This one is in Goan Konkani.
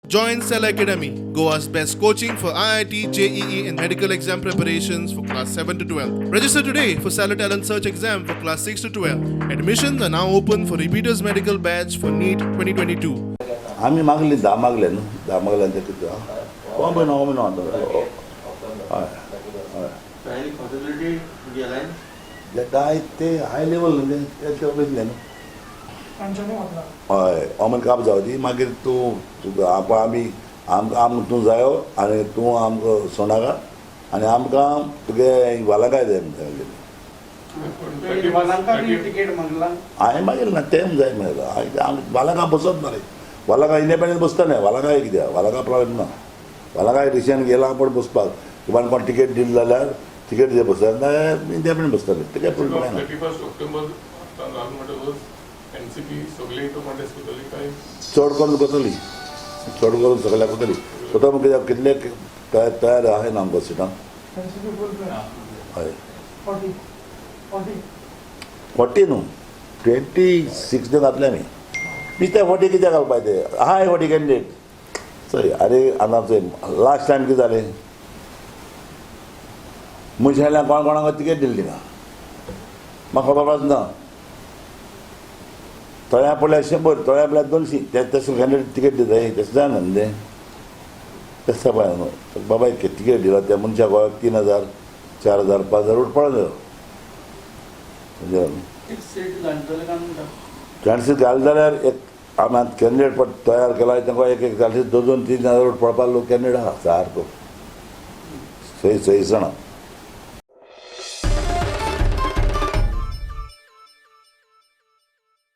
Join Cell Academy, Goa's best coaching for IIT, JEE, and medical exam preparations for class 7 to 12. Register today for Cellar Talent Search exam for class 6 to 12. Admissions are now open for repeaters medical batch for NEET 2022. आमी मागली धा मागले न्हू, धा मागले आनी ते कितें हो म्हयनो, हो म्हयनो हय हय. So any possibility to the alliance? ते काय ते हाय लेवल न्हू, ते ते वयतले न्हू. तांच्यांनी वतला. हय, हो म्हयनो काप जावं दी, मागीर तूं तुका आमकां आमी आमकां आमकां तूं जायो आनी तूं आमकां सोणाका आनी आमकां तुगे वालांकाय जाय म्हणटा. वालांका बी तिकेट मागला. हांवें मागीर ना, तें जाय मरे. आमी वालांका बसत ना रे, वालांका इंडिपेंडंट बसता न्ही. वालांकाय कित्याक, वालांका प्रॉब्लेम ना. वालांकाय रिशन गेला पण बसपाक किंवा कोण तिकेट दिली जाल्यार तिकेट जे बसता, इंडिपेंडंट बसतले, ते काय प्रॉब्लेम ना. 31 ऑक्टोबर जालो म्हणटकच एनसीपी सगळे इथं कॉन्टेस्ट करतली काय? चड करून करतली, चड करून सगळ्याक करतली. स्वता कित्याक कितले तयार तयार आहाय ना आमकां सिटां. एनसीपी फूल. हय. 40 40. 40 न्हू, 26 घातले आमी. बेश्टे 40 कित्याक घालपाक ते आहाय 40 कॅन्डिडेट चोय. आरे, आतां चोय, लास्ट टायम कितें जालें? मनशाल्या कोण कोणाक तिकेट दिली ना, म्हाका खबर ना. तळ्या पडल्यार 100, तळ्या पडल्यार 200, ते तशें कॅन्डिडेट तिकेट दिताय, तशें जायना न्हू तें. तशें जावपा न्हू बाबा. तिकेट दिला त्या मनशाक 3000, 4000, 5000 वोट पडलो, समजलें न्हू? एक सीट घालतले काय म्हणटा? चान्सीस घाल जाल्यार एक आमी आतां कॅन्डिडेट पण तयार केला, तांकां एक एक चान्सीस दोन दोन तीन हजार वोट पडपाक लोक कॅन्डिडेट आहा सारको सही सही जाणा.